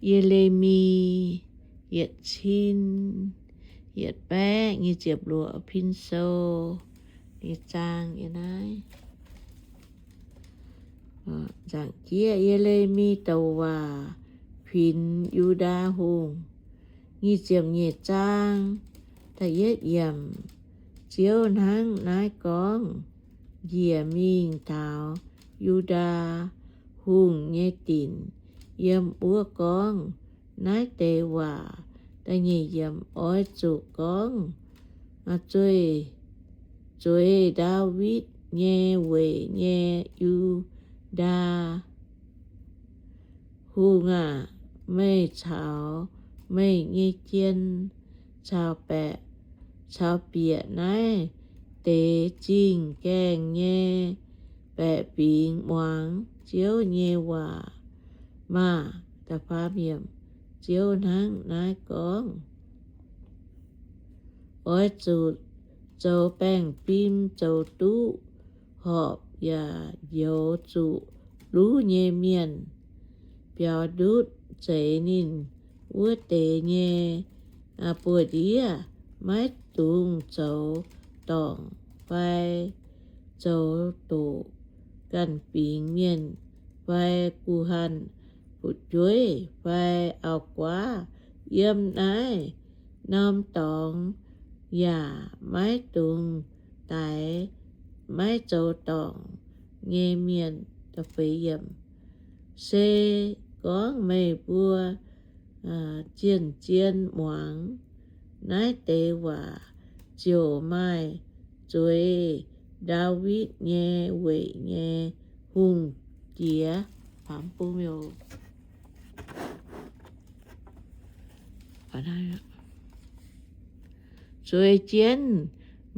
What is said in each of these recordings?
Ye^le^mi yietc cin yietc baeqv nyic ziepc luoqc pin sou nyei zaang yiem naaiv. Nzaangc jieqv, Ye^le^mi douc waac kuinx Yu^ndaa Hungh. Nyic ziepc nyeic zaang, da'yietv yiemc. Ziouv hnangv naaiv gorngv njiec mingh taux Yu^ndaa Hungh nyei dinc, yiem wuov gorngv naaiv deix waac. Da'nyeic yiemc. Oix zuqc gorngv zueih, zueiz Ndaawitv nyei weic nyei Yu^ndaa Hungh aah! Meih caux meih nyei jien caux baeqc, caux bieqc naaiv deix zingh gaengh nyei baeqc fingx muangx Ziouv nyei waac maah! Ziouv hnangv naaiv gorngv. Oix zuqc zoux baengh fim zoux duqv horpc yaac njoux zuqc luv nyei mienh, biaux ndutv zeix ninh wuov deix nyei buoz-ndiev. Maiv dungx zoux dorngc fai zoux doqc ganh fingx mienh fai guh hanh fu'jueiv fai auv-guaav. Yiem naaiv norm dorngx yaac maiv dungx daix maiv zoux dorngc nyei mienh. Se gorngv meih mbuo zien-zien muangx naaiv deix waac, ziouc maaih zueiz Ndaawitv nyei weic nyei hungh jiex. Zueiz jienv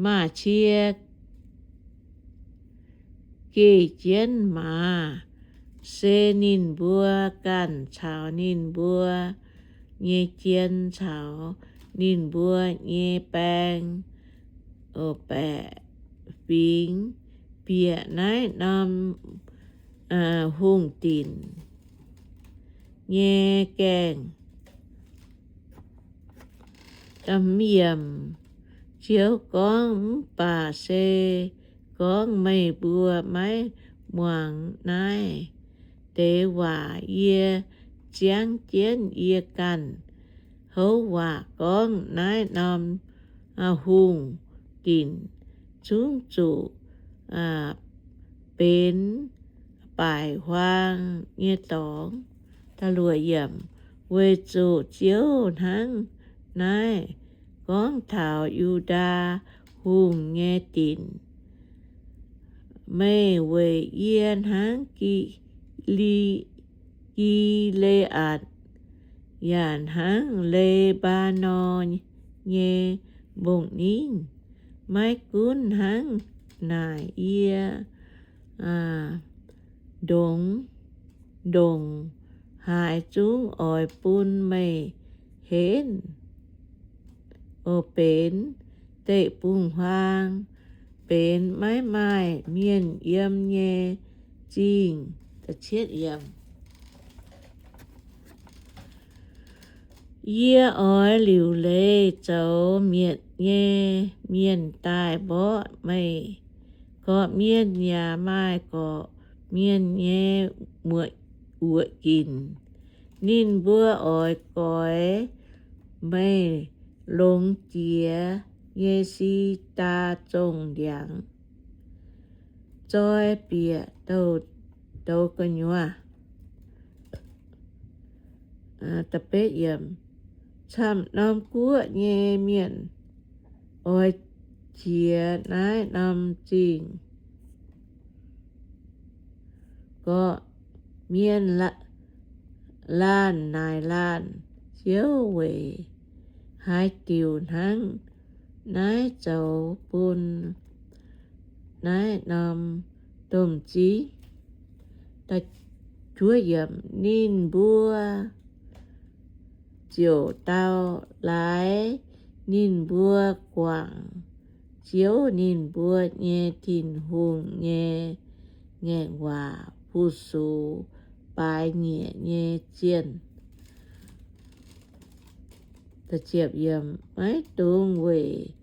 maaz-cie, geh jienv maaz, se ninh mbuo ganh caux ninh mbuo nyei jien caux ninh mbuo nyei baeng, baeqc fingx bieqc naaiv norm hungh dinc nyei gaengh. Ziouv gorngv, mv baac se gorngv meih mbuo maiv muangx naaiv deix waac yie ziangv jienv yie ganh houv waac gorngv, naaiv norm hungh dinc zungv zuqc benx baaic huaang nyei dorngx. Weic zuqc Ziouv hnangv naaiv gorngv taux Yu^ndaa Hungh nyei dinc, meih weic yie hnangv Gi^le^atc yaac hnangv Le^mbaa^norn nyei mbong-ningv. Maiv gunv hnangv naaic, yie ndongc, ndongc haaix zungv oix bun meih henv, oc, benx deic-bung-huaang, benx maiv maaih mienh yiem nyei zingh. Yie oix liuc leiz zoux mietc nyei mienh daaih mborqv meih. Gorqv-mienh yaac maaih gorqv-mienh nyei wuoqc ginc. Ninh mbuo oix goix meih longx jiex nyei si^ndaa zongh ndiangx, zoi bieqc douz gu'nyuoz. Camv-norm guoqv nyei mienh oix jiex naaiv norm zingh. Gorqv-mienh laanh naaic laanh, Ziouv weic haaix diuc hnangv naaiv zoux bun naaiv norm domh zingv? Ninh mbuo ziouc dau laaix ninh mbuo guangc Ziouv ninh mbuo nyei Tin-Hungh nyei ngaengc waac fu-sux baaix nyieqc nyei zienh. Maiv dungx weic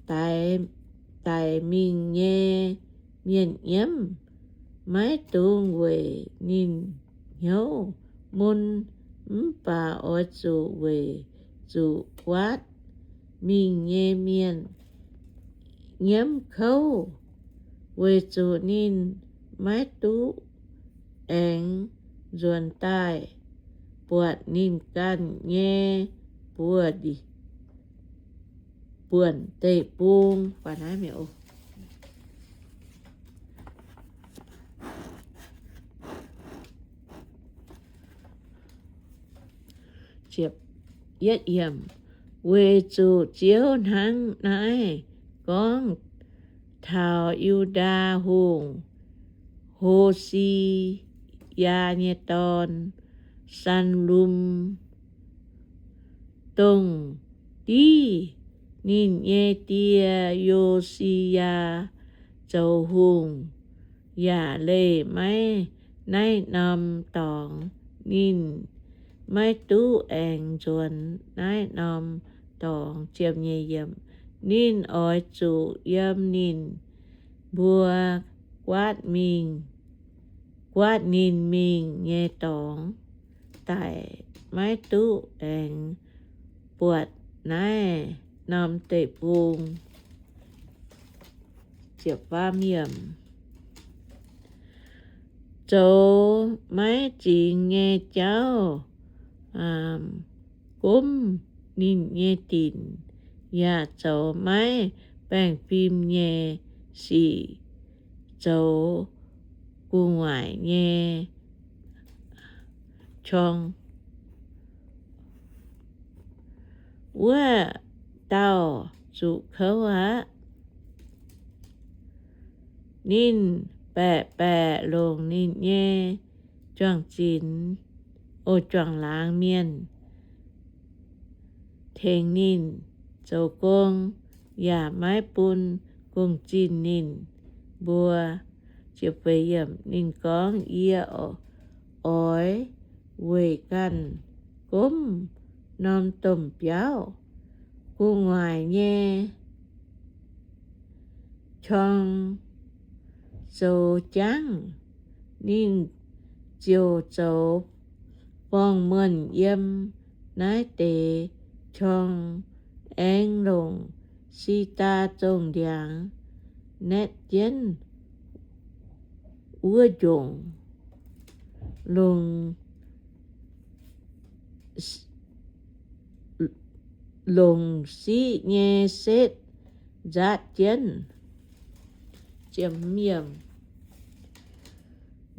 daix mingh nyei mienh nyiemv, maiv dungx weic ninh hnyouv mun, mv baac oix zuqc weic zuqc guaatv mingh nyei mienh nyiemv kouv, weic zuqc ninh maiv duqv aengx nzuonx daaih buatc ninh ganh nyei buonc deic-bung. Weic zuqc Ziouv hnangv naaiv gorngv taux Yu^ndaa Hungh, Ho^si^yaa nyei dorn, Saalum, dongh div ninh nyei die, Yo^si^yaa, zoux hungh, yaac leih maiv naaiv norm dorngx. Ninh maiv duqv aengx nzuonx naaiv norm dorngx. Ninh oix zuqc yiem ninh mbuo guaatv mingh, guaatv ninh mingh nyei dorngx daic, maiv duqv aengx buatc naaiv norm deic-bung. Zoux maiv zingx nyei jauv, gomv ninh nyei dinc, yaac zoux maiv baengh fim nyei sic, zoux gu'nguaaic nyei qorng. Wuov dauh zuqc kouv aqv. Ninh baeqc baeqc longc ninh nyei juang-zinx, o, juangc laangz mienh tengx ninh zoux gong, yaac maiv bun gong-zinh ninh mbuo. Ninh gorngv, Yie oix weic ganh gomv norm domh biauv gu'nguaaic nyei qorng zoux jangv. Ninh ziouc zoux forng-muonh yiem naaiv deix qorng, aengx longc si^ndaa zongh ndiangx naetv jienv wuov njongc, longc longc siqv nyei setv nzaatv jienv.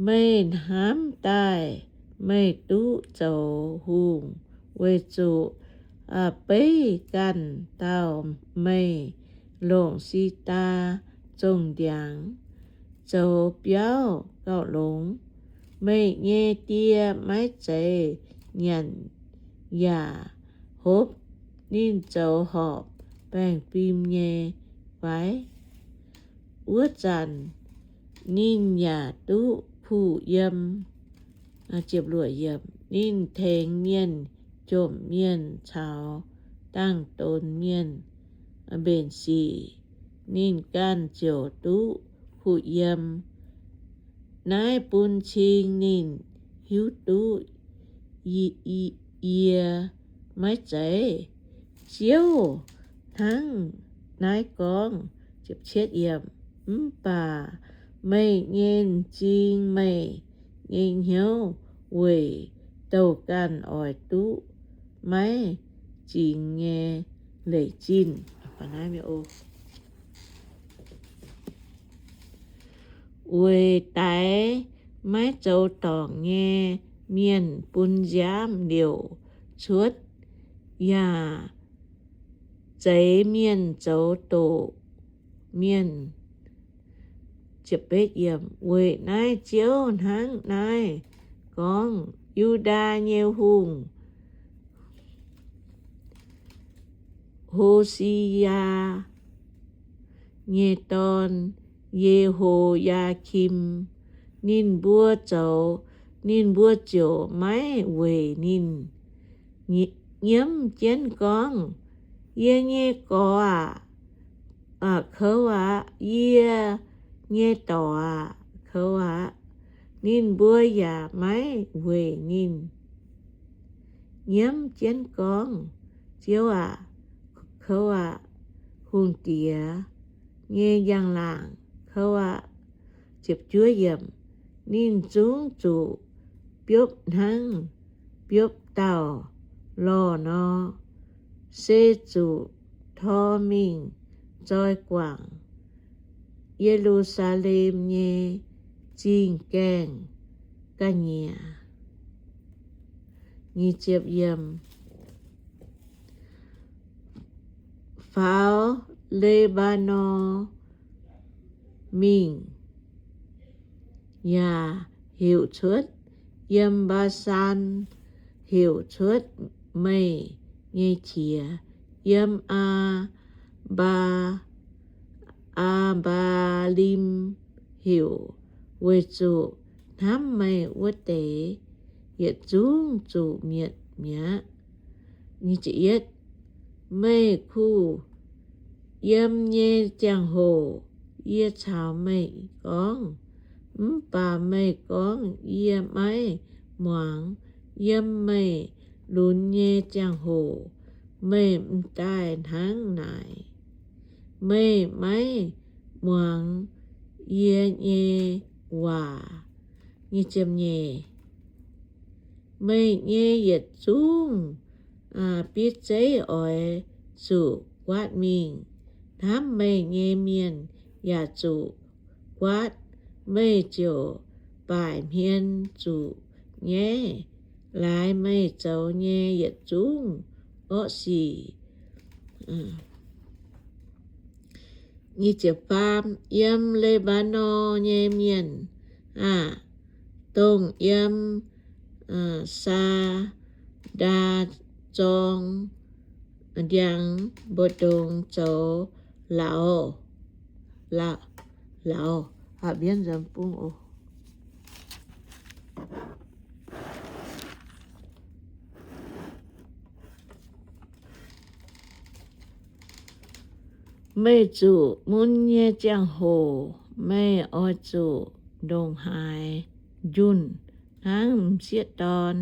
Meih hnamv daaih meih duqv zoux hungh weic zuqc beiv ganh dauh meih longc si^ndaa zongh ndiangx zoux biauv gauh longx. Meih nyei die maiv zeiz nyanc yaac hopv ninh zoux horpc baengh fim nyei fai? Wuov zanc ninh yaac duqv kuh yiem. Ninh tengx mienh jomc mienh caux dangh donx mienh mbenc sic, ninh ganh ziouc duqv kuh yiem. Naaiv bun cing ninh hiuv duqv yie maiv zeiz. Ziouv hnangv naaiv gorngv. Mv baac meih nyei m'zing, meih nyei hnyouv weic douh ganh oix duqv maiv zingx nyei leic zinh. Weic daix maiv zoux dorngc nyei mienh bun nziaamv liouc cuotv, yaac zeix mienh zoux doqc mienh. Weic naaiv Ziouv hnangv naaiv gorngv, Yu^ndaa nyei hungh, Ho^si^yaa nyei dorn, Ye^ho^yaa^kim, ninh mbuo zoux, ninh mbuo ziouc maiv weic ninh nyiemv jienv gorngv, Yie nyei gorx aac, aa, kouv aqv. Yie nyei dorc aac, kouv aqv. Ninh mbuo yaac maiv weic ninh nyiemv jienv gorngv, Ziouv aac, kouv aqv. Hungh diex nyei njang-laangc, kouv aqv. Ninh zungv zuqc biopv hnangv biopv dauh lorh nor, se zuqc tor mingh zoi guangc Ye^lu^saa^lem nyei zingh gaengh ga'nyiec. Faaux Le^baa^norn mingh yaac heuc cuotv yiem Mbaa^san, heuc cuotv meih nyei qiex, yiem Aa^mbaa, Aa^mbaa^lim heuc, weic zuqc hnamv meih wuov deix yietc zungv zuqc mietc mi'aqv. Meih kuh yiem nyei ziangh hoc yie caux meih gorngv, mv baac meih gorngv yie maiv muangx. Yiem meih lunx nyei ziangh hoc meih m'daaih hnangv naaic. Meih maiv muangx yie nyei waac. Meih nyei yietc zungv bieiv zeiv oix zuqc guaatv mingh. Hnamv meih nyei mienh yaac zuqc guaatv. Meih ziouc baaic hmien zuqc nyaiv laaix meih zoux nyei yietc zungv orqv sic. Yiem Le^baa^norn nyei mienh aah! Dongh yiem Saa^ndaa Zorng ndiangx mbu'ndongx zoux lauz, lauz, lauz, meih zuqc mun nyei ziangh hoc meih oix zuqc ndongc haaix njunh hnangv m'sieqv dorn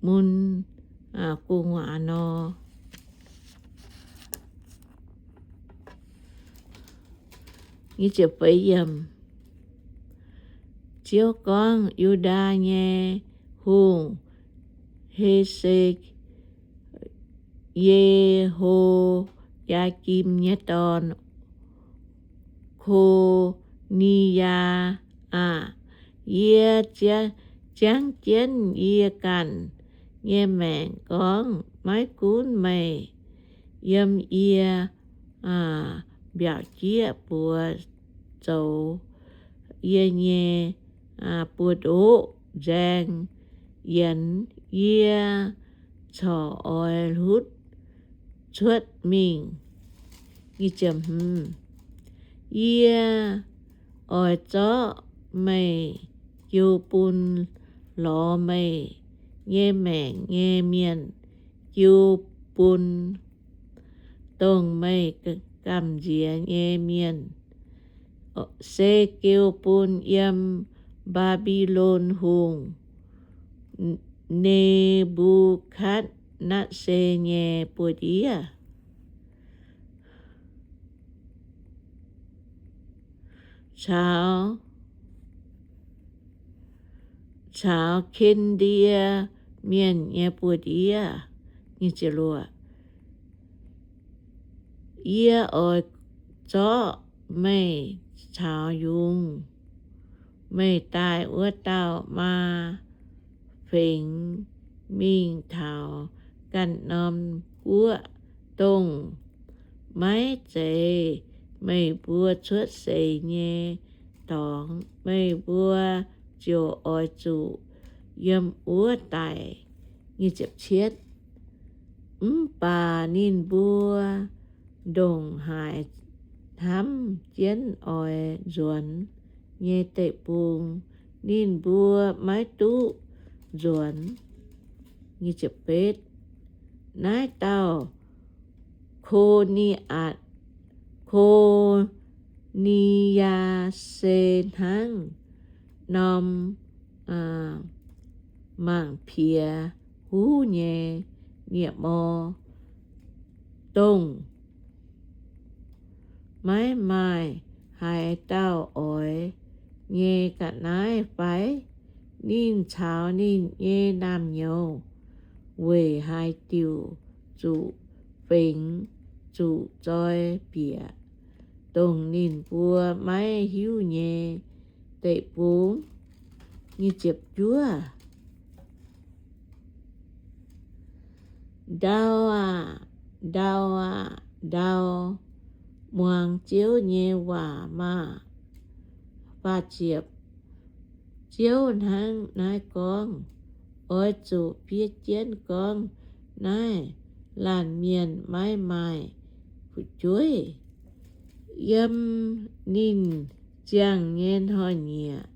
mun gu'nguaaz nor. Ziouv gorngv, Yu^ndaa nyei hungh, Hese, Ye^ho^yaa^kim nyei dorn, Ko^ni^yaa aah! Yie ziangv jienv yie ganh nyei maengc gorngv, maiv gunv meih yiem yie mbiaauc jieqv buoz zoux yie nyei buoz-ndoqv nzaeng yienx, yie corc oix hlutv cuotv mingh. Yie oix zorqv meih jiu bun lorz meih nyei maengc nyei mienh, jiu bun dongh meih gamh nziex nyei mienh, se jiu bun yiem Mbaa^mbi^lon Hungh, Ne^mbu^katv^netv^saa nyei buoz-ndiev caux, caux Ken^ndie Mienh nyei buoz-ndiev. Yie oix zorqv meih caux yungz meih daaih wuov dauh maa fengx mingh taux ganh norm guoqv, dongh maiv zeiz meih mbuo cuotv seix nyei dorngx. Meih mbuo ziouc oix zuqc yiem wuov daic. Mv baac ninh mbuo ndongc haaix hnamv jienv oix nzuonx nyei deic-bung, ninh mbuo maiv duqv nzuonx. Naaiv dauh Ko^ni^atc, Ko^ni^yaa se hnangv norm mangc piex huv nyei nie-mor, dongh maiv maaih haaix dauh oix nyei ga'naaiv fai? Ninh caux ninh nyei naamh-nyouz weic haaix diuc zuqc fengx, zuqc zoi bieqc dongh ninh mbuo maiv hiuv nyei deic-bung? Ndau aah, ndau aah, ndau, muangx Ziouv nyei waac maah! Ziouv hnangv naaiv gorngv, Oix zuqc fiev jienv gorngv naaiv laanh mienh maiv maaih fu'jueiv. Yiem ninh ziangh nyei hnoi-nyieqc,